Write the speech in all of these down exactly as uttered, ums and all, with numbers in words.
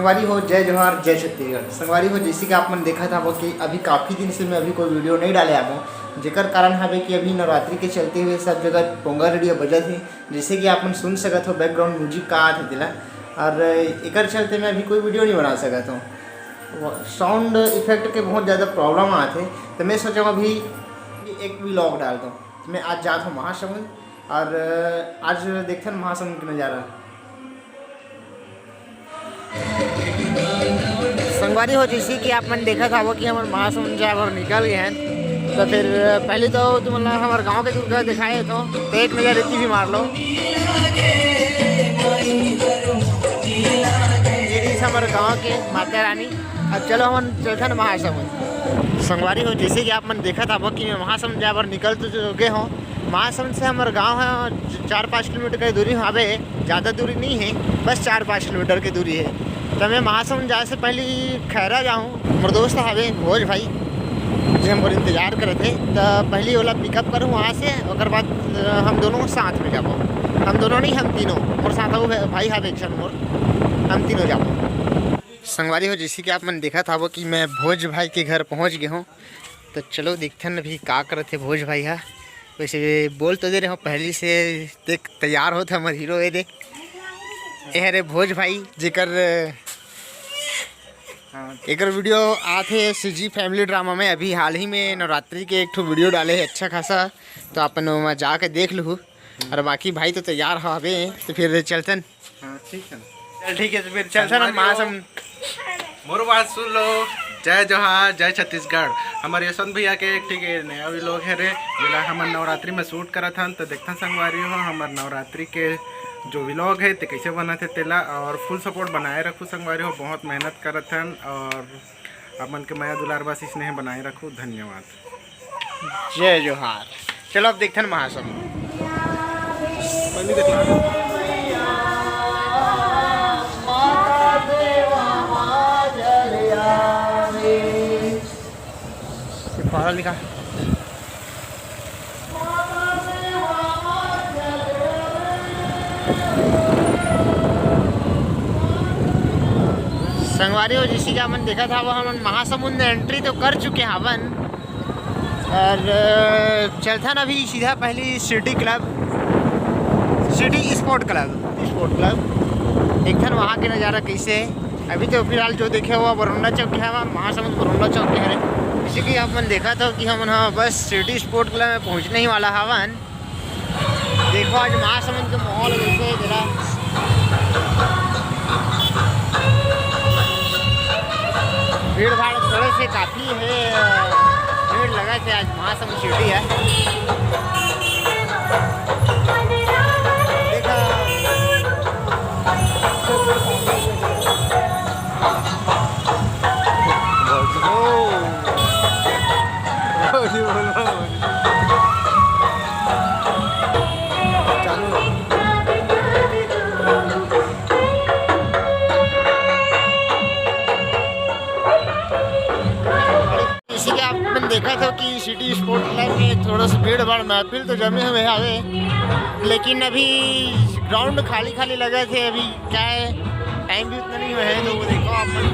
संगवारी हो, जय जोहार, जय छत्तीसगढ़। संगवारी हो, जैसे कि आप मन देखत हवो कि अभी काफ़ी दिन से मैं अभी कोई वीडियो नहीं डाले हवो, जेकर कारण हवे कि अभी नवरात्रि के चलते हुए सब जगह पोंगा रेडियो बजत हे। जैसे कि आप मन सुन सकत हो, बैकग्राउंड म्यूजिक का आत हे तेला, और एकर चलते मैं अभी कोई वीडियो नहीं बना सकत हूँ। साउंड इफेक्ट के बहुत ज़्यादा प्रॉब्लम आत हे, तो मैं सोचा अभी एक व्लॉग डाल दूँ। मैं आज जात हूँ महासमुंद, और आज देखथन महासमुंद के नज़ारा। संगवारी हो, जैसे कि आप मन देखत हवो कि हमन महासमुंद जाए बर निकल गए हैं, तो फिर पहले तो तुमन ला हमर गांव के दुर्गा दिखाए तो, तो एक नजर इतनी भी मार लो। ये रहिस हमर गांव के माता रानी। अब चलो हमन चलथन महासमुंद। संगवारी हो, जैसे कि आप मन देखत हवो कि मैं महासमुंद जाए बर निकल तो गए हूँ। महासमुंद से हमर गांव है चार पाँच किलोमीटर के दूरी हवे, ज़्यादा दूरी नहीं है, बस चार पाँच किलोमीटर के दूरी है। तो मैं महासमुंद जाए से पहले खैरा जाऊँ, मोर दोस्त हवे भोज भाई, जे हमर इंतजार करत हे, तो पहले ओला पिकअप करूँ वहाँ से, ओकर बाद अ, हम दोनों साथ में जाबो। हम दोनों नहीं, हम तीनों, मोर साथ अउ भाई हवे एक झन मोर, हम तीनों जाबो। संगवारी हो, जैसे कि आप मन देखत हवो कि मैं भोज भाई के घर पहुँच गए हूँ, तो चलो देखथन अभी का करत हे भोज भाई हा। वैसे बोल तो दे रहे हो पहले से, देख तैयार होत हमर हीरो, ये देख, ये हरे भोज भाई, जेकर हाँ। एकर वीडियो आत हे सीजी फैमिली ड्रामा में। अभी हाल ही में नवरात्रि के एक ठो वीडियो डाले हे अच्छा खासा, तो आप मन ओमा जाके देख लहू। और बाकी भाई तो तैयार हवे, तो फिर चलथन। हाँ, ठीक है ना। चल ठीक है, तो फिर चलथन हम संगवारी हो। महासम मोर बात सुन लो। जय जोहार, जय छत्तीसगढ़। हमर यशवंत भैया के एक ठीक नया व्लॉग हे रे, जेला हमन नवरात्रि में शूट करत हन, तो देखथन संगवारी हो हमर नवरात्रि के जो व्लॉग हे ते कैसे बनत हे तेला, और फुल सपोर्ट बनाए रखू संगवारी हो, बहुत मेहनत करत हन, और अपन के मया दुलार बस स्नेह बनाए रखू। धन्यवाद। जय जोहार। चलो अब देखथन महासमुंद। ये पहाड़ा लिखा। संगवारी हो, जैसे कि हमन देखत हवो, हमन महासमुंद एंट्री तो कर चुके हवन, और अ, चलथन अभी सीधा पहली city club, city sport club, sport club. देखथन वहाँ के नज़ारा कैसे हे। अभी तो फिलहाल जो देखे हुआ बरौंडा चौक के हवा, महासमुंद बरौंडा चौक के हरे। जैसे कि आप मन देखत हो कि हमन ह बस सिटी स्पोर्ट क्लब में पहुँचने ही वाला हवन। देखो आज महासमुंद के माहौल कैसे हे जरा। भीड़ भाड़ थोड़े से काफ़ी हे, भीड़ लगत हे, आज महासमुंद सिटी हे। देखा। जैसे कि आप मन देखत हो कि सिटी स्पोर्ट क्लब में थोड़ा सा भीड़ भाड़ महफिल तो जमे हुए हवे, लेकिन अभी ग्राउंड खाली खाली लगत हे। अभी क्या है, टाइम भी उतना नहीं हुआ है, तो वो देखो आप मन।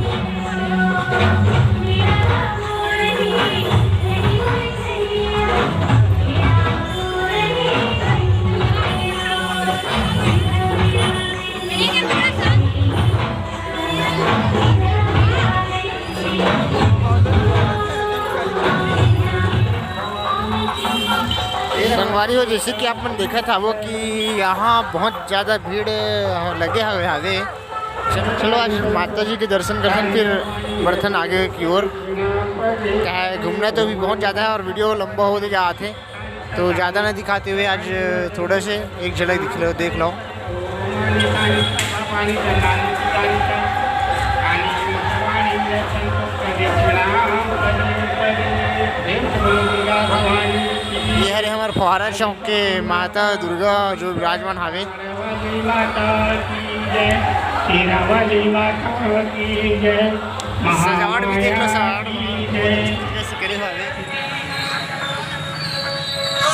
संगवारी हो, जैसे कि आप मन देखत हवो कि यहाँ बहुत ज़्यादा भीड़ लगे हवे हवे। चलो, चलो आज माता जी के दर्शन करथन, फिर बढ़थन आगे की ओर। क्या है, घूमना तो भी बहुत ज़्यादा है और वीडियो लंबा होते जात हे, तो ज़्यादा ना दिखाते हुए आज थोड़ा से एक झलक दिख लो, देख लो। ये हरे हमारे फुहारा चौक के माता दुर्गा जो विराजमान हावे। सजावट भी देख लो, सजावट भी बहुत अच्छे तरीके से करे हुए।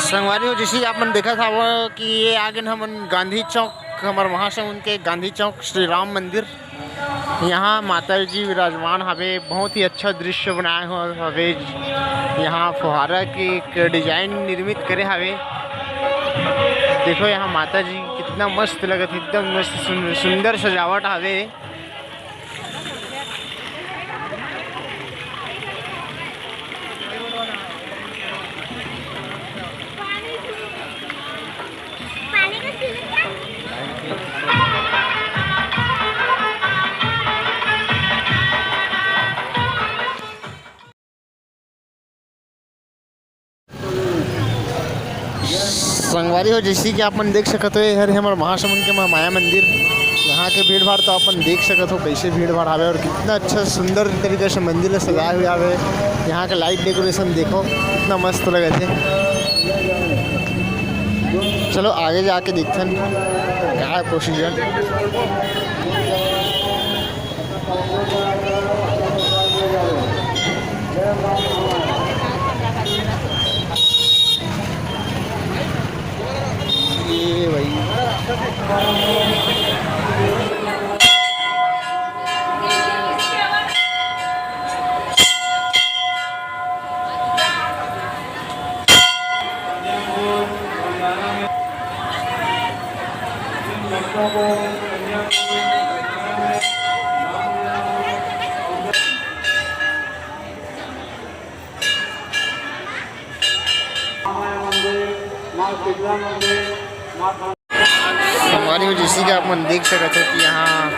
संगवारी हो, जैसे आप मन देखत हव कि ये आगे हमन गांधी चौक, हमारे महासमुंद के गांधी चौक श्री राम मंदिर। यहाँ माता जी विराजमान हवे, बहुत ही अच्छा दृश्य बनाए हुए हवे। यहाँ फुहारा के एक डिजाइन निर्मित करे हवे। देखो यहाँ माता जी कितना मस्त लगत हे, एकदम मस्त सुन-, सुंदर सजावट हवे। संगवारी हो, जैसे कि आप मन देख सकत हो, ये हरे हमर महासमुंद के महामाया मंदिर। यहाँ के भीड़ भाड़ तो आप मन देख सकत हो, कैसे भीड़ भाड़ हवे और कितना अच्छा सुंदर तरीके से मंदिर ला सजाए हुए हवे। यहाँ के लाइट डेकोरेशन देखो, कितना मस्त लगत हे। चलो आगे जाके देखथन का प्रोसीजर। ये भाई। संगवारी हो, जैसे कि आप मन देख सकत हो कि यहाँ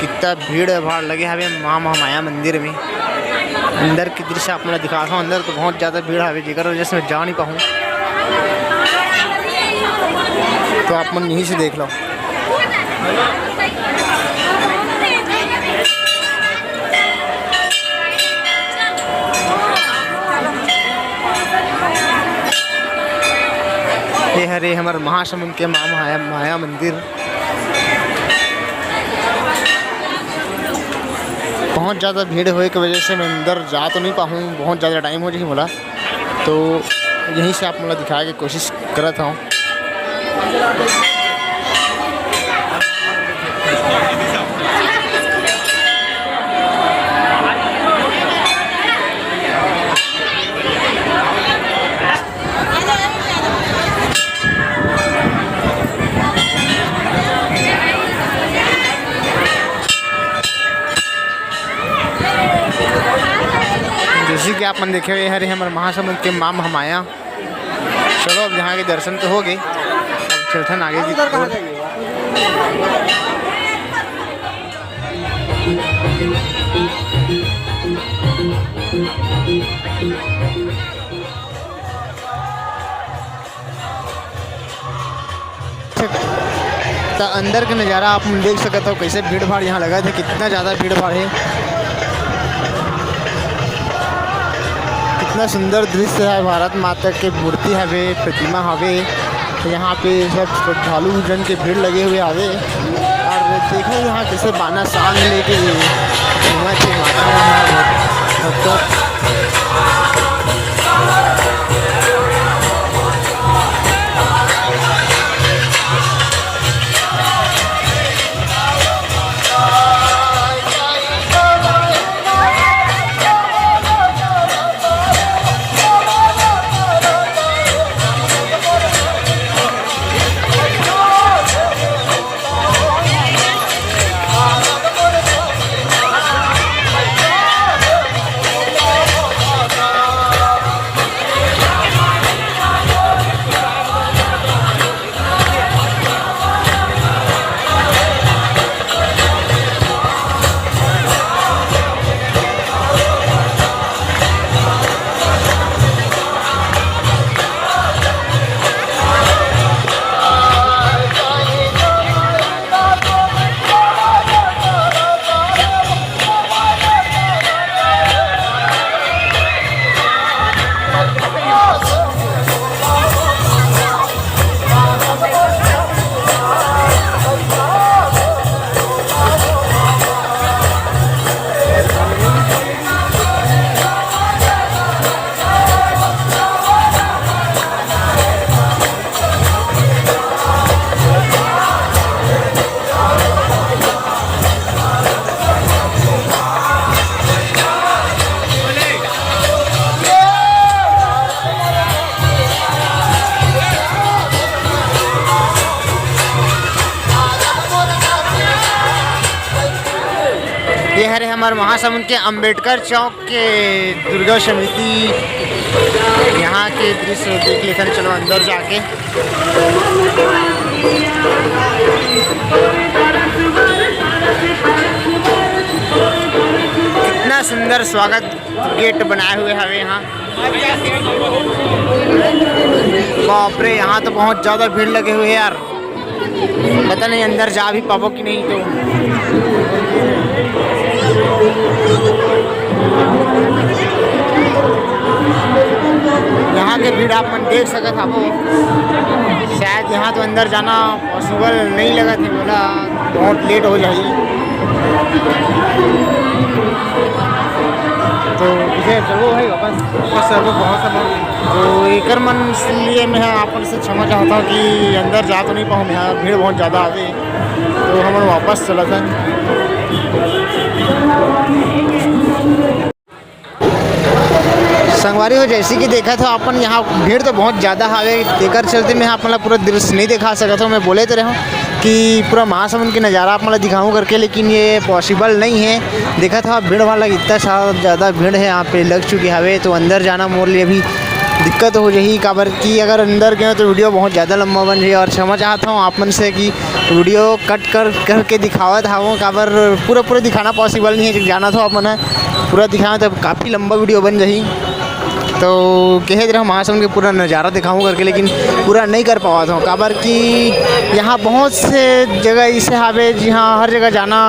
कितना भीड़ भाड़ लगे हवे माँ महामाया मंदिर में। अंदर के दृश्य आप मन ला दिखात हूँ। अंदर तो बहुत ज़्यादा भीड़ हवे, जेकर वजह से मैं जा नहीं पाऊँ, तो आप मन यहीं से देख लो। ये हरे हमर महासमुंद के माँ माया, माया मंदिर। बहुत ज़्यादा भीड़ होए के वजह से मैं अंदर जा तो नहीं पाहूँ, बहुत ज़्यादा टाइम हो जाही मोला, तो यहीं से आप मोला दिखाए के कोशिश करत हूँ। जैसे कि आप मन देखे हुए हरे हमर महासमुंद के माँ महामाया। चलो, अब यहाँ के दर्शन तो हो गए, अब चलथन आगे की ओर। त अंदर के नज़ारा आप मन देख सकत हो, कैसे भीड़ भाड़ यहाँ लगत हे, कितना ज़्यादा भीड़ भाड़ हे। कितना सुंदर दृश्य है, भारत माता के मूर्ति हवे, प्रतिमा हवे। यहाँ पे सब श्रद्धालु जन के भीड़ लगे हुए हवे और देखो यहाँ कैसे बाना सांग लेके घूमत हे माता भक्त। हमर महासमुंद के अंबेडकर चौक के दुर्गा समिति, यहाँ के दृश्य देख लेथन। चलो अंदर जाके। कितना सुंदर स्वागत गेट बनाए हुए हवे यहाँ। बाप रे, यहाँ तो बहुत ज्यादा भीड़ लगे हुए हैं यार। पता नहीं अंदर जा भी पाबो कि नहीं। तो यहाँ के भीड़ आप मन देख सकत हवो। शायद यहाँ तो अंदर जाना पॉसिबल नहीं लगत है, बोला बहुत लेट हो जाही। तो इसे चलो भाई वापस, वापस चलो, बहुत समय। तो एकर मन लिए मैं आपन से क्षमा चाहता हूँ कि अंदर जा तो नहीं पाऊँ, यहाँ भीड़ बहुत ज़्यादा आवे। तो हमन वापस चलत हन। संगवारी हो, जैसे कि देखत हो अपन, यहाँ भीड़ तो बहुत ज़्यादा हावे, तेकर चलते मैं आप मन ला पूरा दृश्य नहीं दिखा सकत हूँ। मैं बोले तो रहूँ कि पूरा महासमुंद के नज़ारा आप मन ला दिखाऊँ करके, लेकिन ये पॉसिबल नहीं है। देखत हो भीड़ भाड़ लग, इतना सा ज़्यादा भीड़ है यहाँ पे लग चुकी हवे, तो अंदर जाना मोर लिए भी दिक्कत हो जाही, काबर कि अगर अंदर गए तो वीडियो बहुत ज़्यादा लंबा बन जाही। और क्षमा चाहता हूँ आप मन से कि वीडियो कट कर करके दिखावत हवं, काबर पूरा पूरा दिखाना पॉसिबल नहीं है। जाना था अपन है पूरा दिखावे तो काफ़ी लंबा वीडियो बन जाही। तो कहे रहा महासमुंद के पूरा नज़ारा दिखाऊँ करके, लेकिन पूरा नहीं कर पावत हूँ, काबर कि यहाँ बहुत से जगह ऐसे हावे जिहाँ हर जगह जाना,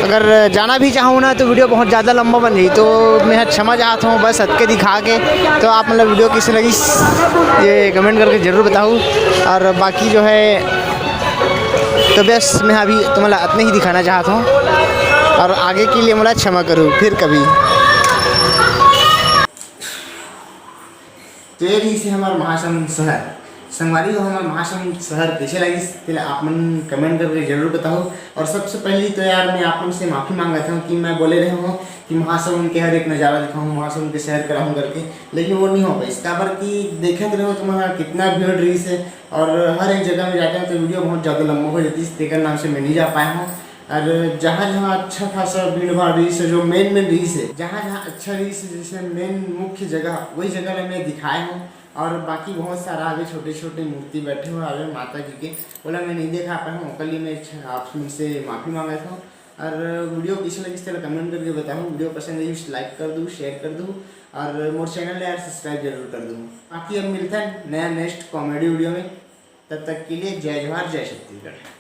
अगर जाना भी चाहूँ ना तो वीडियो बहुत ज़्यादा लंबा बन जाही। तो मैं क्षमा चाहता हूँ बस हटके दिखा के। तो आप मतलब वीडियो किसे लगी ये कमेंट करके ज़रूर बताओ। और बाकी जो है तो बस मैं अभी तुम्हारा इतने ही दिखाना चाहता हूँ, और आगे के लिए मोला क्षमा करो फिर कभी। तो ये रहिस हे हमर महासमुंद शहर। संगवारी हो, हमर महासमुंद शहर कइसे लागिस तेला आप मन कमेंट करके जरूर बताओ। और सबसे पहले तो यार मैं आप मन से माफ़ी मांगत हूँ कि मैं बोले रहे हूँ कि महासमुंद के हर एक नज़ारा दिखाऊँ, महासमुंद के सैर कराऊँ करके, लेकिन वो नहीं हो पाइस। काबर कि देखत रहो तुम्हारा कितना भीड़ रहिस हे, और हर एक जगह में जाते हैं तो वीडियो बहुत ज़्यादा लंबा हो जाती है, तेकर नाम से मैं नहीं जा पाया हूँ। और जहाँ जहाँ अच्छा खासा भीड़ भाड़ रहिस हे, जो मेन मेन रहिस हे, जहाँ जहाँ अच्छा रहिस हे, जैसे मेन मुख्य जगह, वही जगह ला मैं दिखाए हूँ। और बाकी बहुत सारा आगे छोटे छोटे मूर्ति बैठे हुए आवे माता जी के, ओला मैं नहीं दिखा पाया हूँ, ओकर लिए मैं आप मन से माफ़ी मांगत हूँ। और वीडियो कैसे लगिस तेला कमेंट करके बताओ। वीडियो पसंद आई तो लाइक कर दो, शेयर कर दो, और मोर चैनल ला यार सब्सक्राइब जरूर कर दो। बाकी अब मिलते हैं नया नेक्स्ट कॉमेडी वीडियो में, तब तक के लिए जय जोहार, जय छत्तीसगढ़।